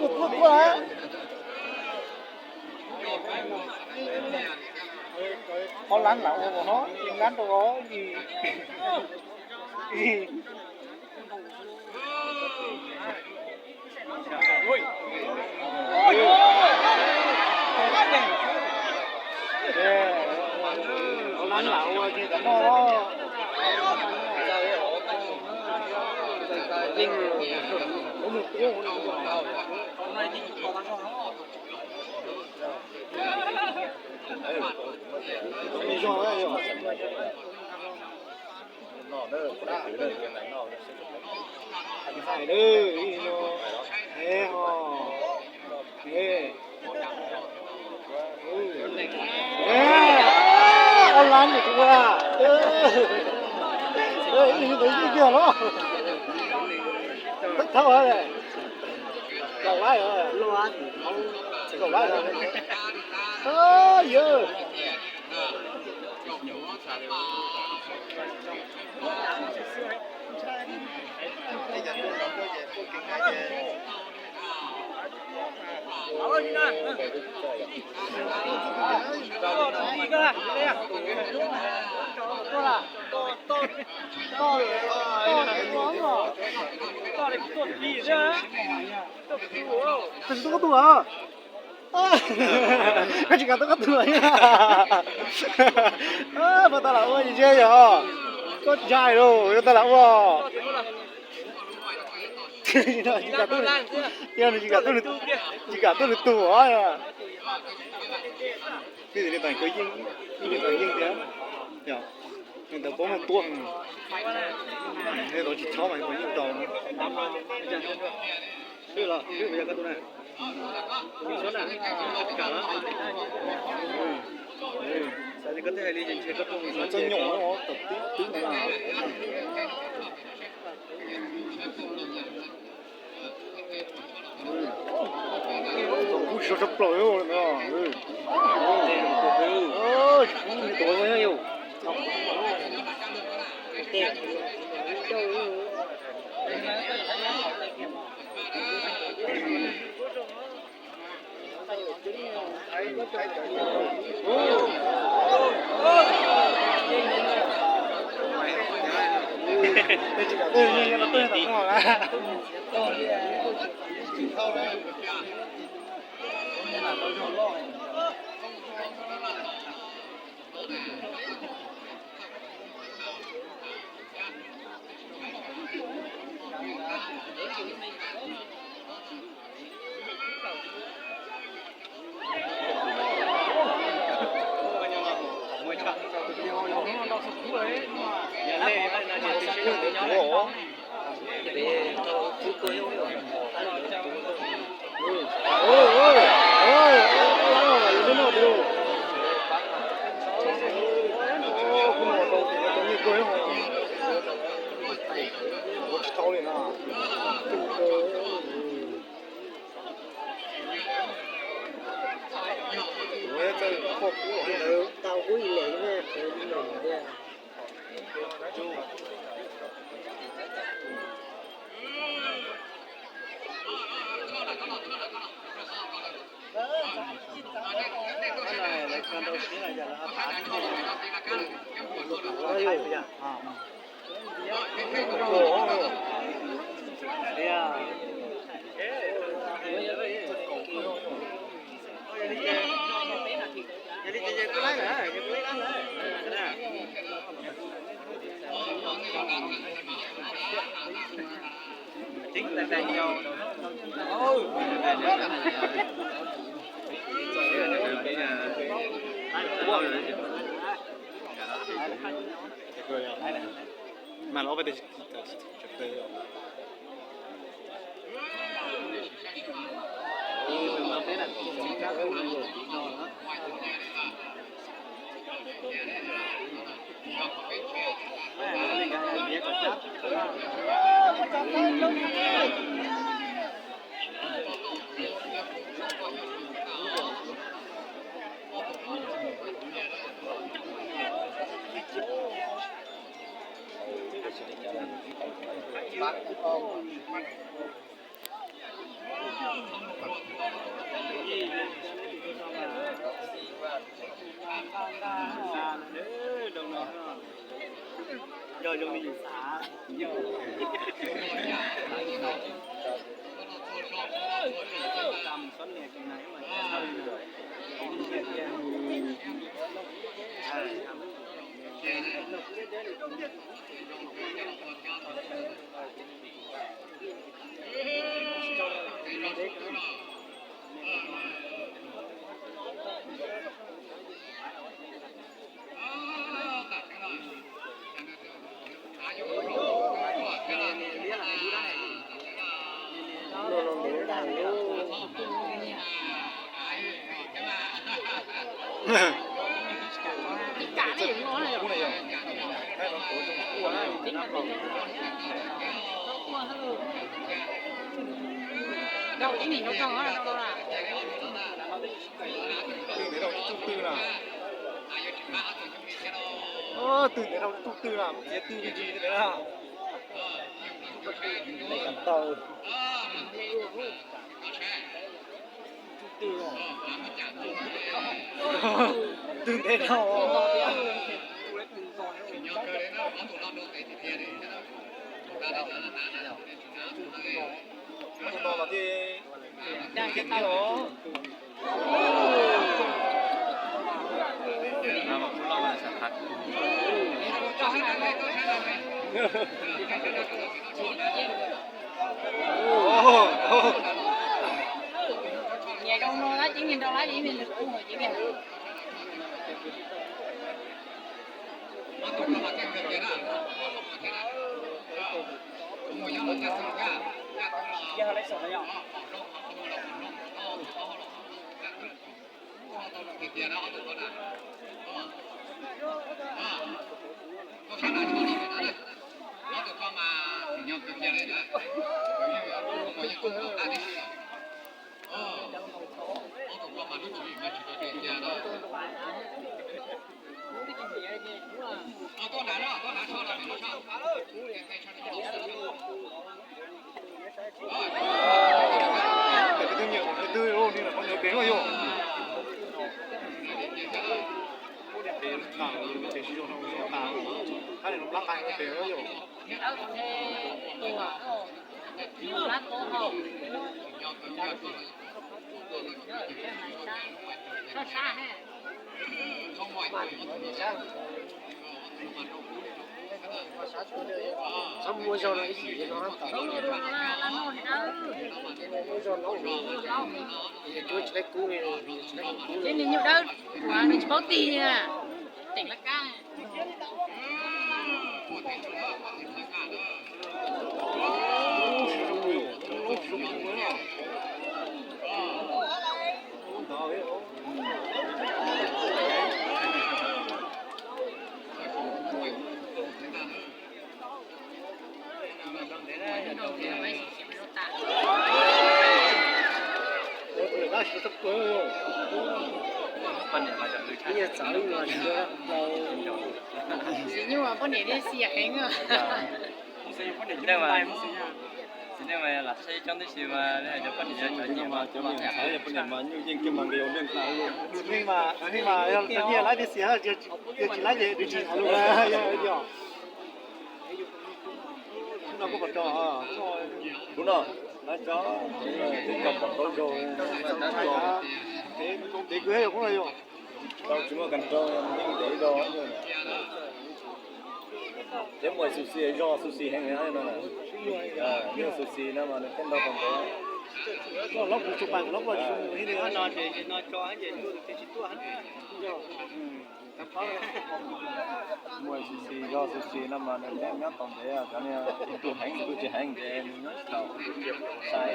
Tuaj tuaj tuaj. Qhov lab lam ua no, lab rau Ua lab ntawm tus ua, ib ntawd yeej yog los. Thawb thawb, kaum lab, kaum lab. Yawg. Koj tsis kam tuaj koj tuaj. Puas tau lam ua, yog koj ntshai los yuav tau lam ua. Tsis kam tuaj, tsis kam tuaj nws tus os. Twb tias li tas koj yeej, li tas yeej tiag. Yog li ntawd paub muaj tuaj, tsis txhob mas yeej tau. Txog nyom tom tib tib na. Kuj tsis so tshaj plaws no. Tsis pub me tuav yog. Tau kuv ib leeg. Twb ntev dhau tub twg na. Twb ntev dhau tub twg na, mus txiav twg li ntsis li na. Tau. Twg ntev dhau. Tus no los thiaj khiav thiab os. Nyias zoo no lawm, ceeb nyias nrau lawm, ceeb nyias lwm qub ceeb nyias. Twb nyiam qhov twg los nws pem yog. Pem tham ces tsis zoo, zoo tas, hab li no plab nqa pem yog. Txhob muaj zog no ib yim no tab tom muaj zog no, cuab tsis laib kub li, tsis laib kub li. Nim nyuj dawb, nws tsis paub tig, teem laj kab. Txiv nyuj poj niam thiaj xiam heev. Txiv neej mas lam saib coob tib si mas cov poj niam cov niam mas cov niam ntxhais cov poj niam mas nyuj yeej kiag mas nqis ua neej tas. Nws neej mas, nws neej mas yog cov niam laib tiag xiam, yog tsis laib ces nws tsis tham lus. Lub no kuj pom tau, lub no lawv tso, twb tso pom tau zaug, ntev kawg yog lub no yog. Tau tsis muaj kas rau, yeej ntev zog. Ces muaj xu xi, zog xu xi heev no. Yog xu xi no mas nws thiaj nrau tau ntev. Muaj xu xi, zog xu xi no mas nws thiaj nyob tau ntev, cov niag tu heev tu tsis heev ces nws nyob tsis tau. Sai.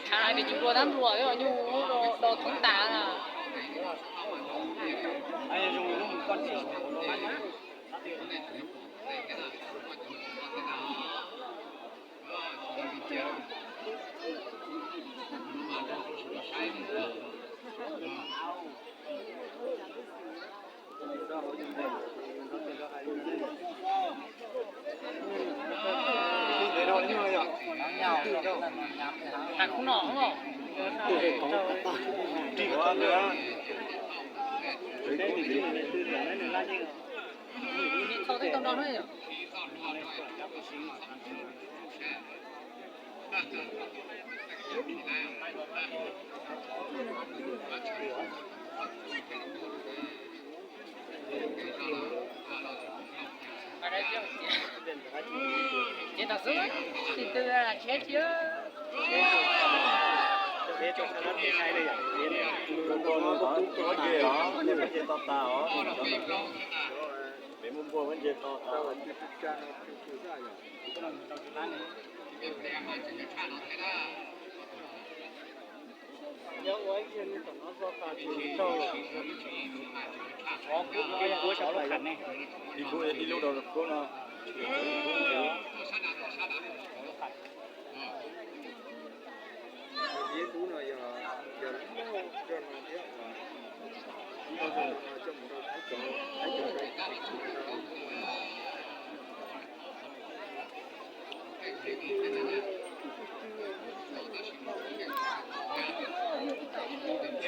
Tshav no ces tsis nplua dab nplua, nyuj do thoob tas. Peb muaj npua peb nce to tas. Ib lub, ib lub rau kub no.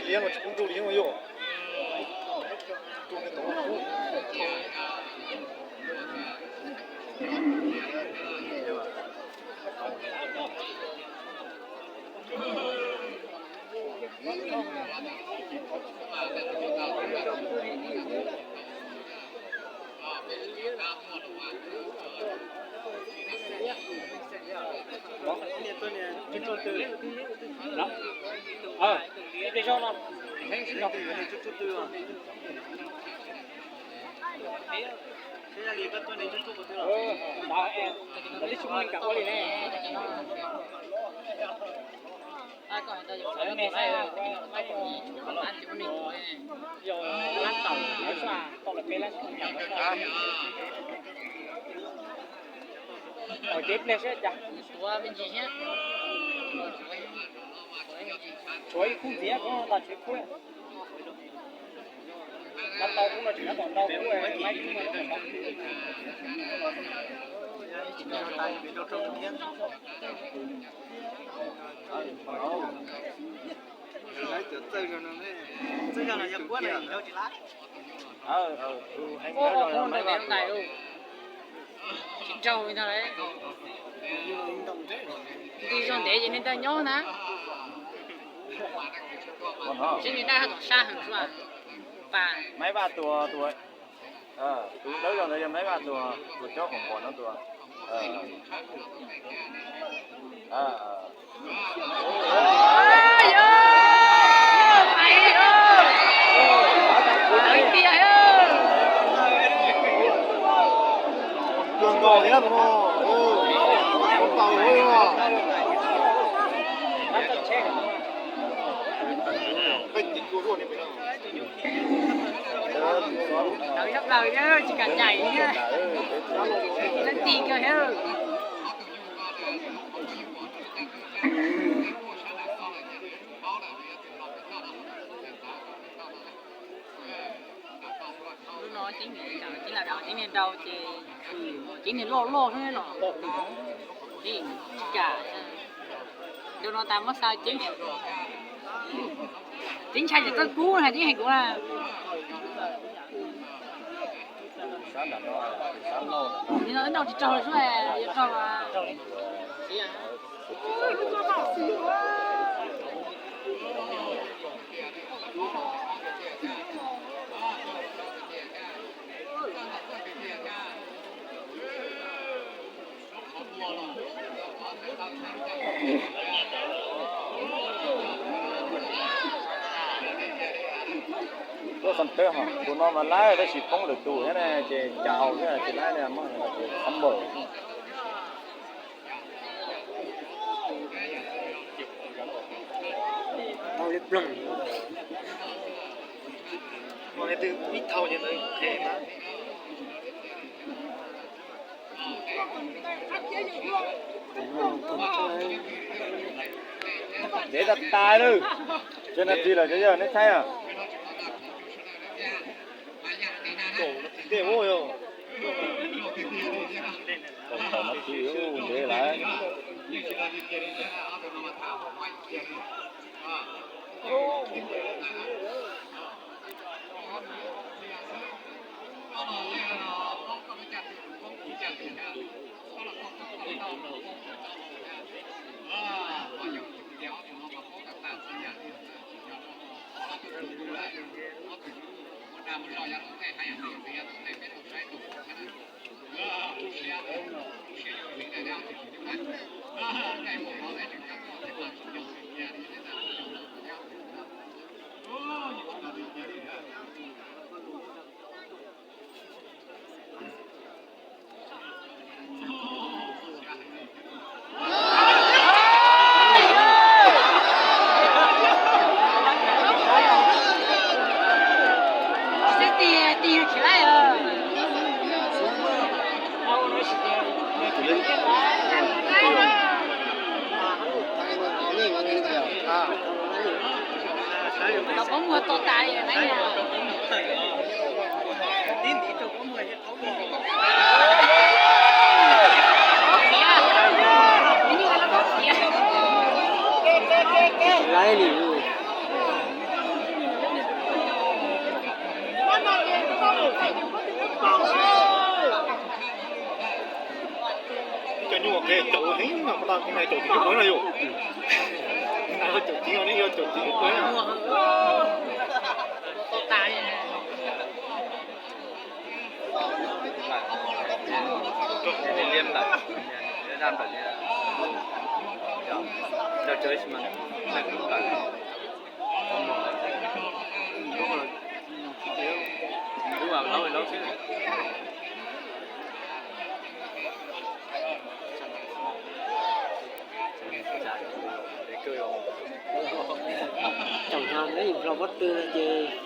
Liab no tsis pub nrug li yog. Tshuav ib khub ntxiv, khub no tas tshuav ib khub. Nab tau khub no tsis nab tom ntau khub, maib khub no nab tom ntau khub. Txawj zog no yog puab no yog tsis lab. Tsis raug li ntag. Nti zog ntev ces niag ntawd nyob na. Seb niag dab tom sab heev xwb. Pas. Maiv Vaj tus, tus, tus dawb zog ntawd yog Maiv Vaj tus, tus cob qoom npom no tus. Tsis kam ncaim, leej tij kawg thiab. Lub no ceeb, ceeb lam daus ceeb niag nrau ces ceeb niag loj loj xwb no. Tsis kam, nrau no tas muab xa ceeb. Ceeb ntshai tsam txawj kub na, ceeb hais kuv na. Nim no twb nrau tsis raug li xwb, yuav raug mas. Tuaj xam tawb hos, tus no mas lawv tab sis poob lwm tus thiab ne, ces caus thiab ces lawv muab tus xab npaum. Tau li ploog. Ua li twg ib thau ces ntawd qhev mas. Ntev tas tas lawm. Tsawg nas this lawm cov yawg neb thaij a? Ua yog, ntev lawm. Cov nyuj ua qe caum heev mas, caum tsis muaj na yom. Caum tsis, neb yog caum tsis ua. Liab npawm, liab npawm, yog, yog tsis mas, npawm, ub, laub laub xwb. Caum no neb yus nplog pob tw no ces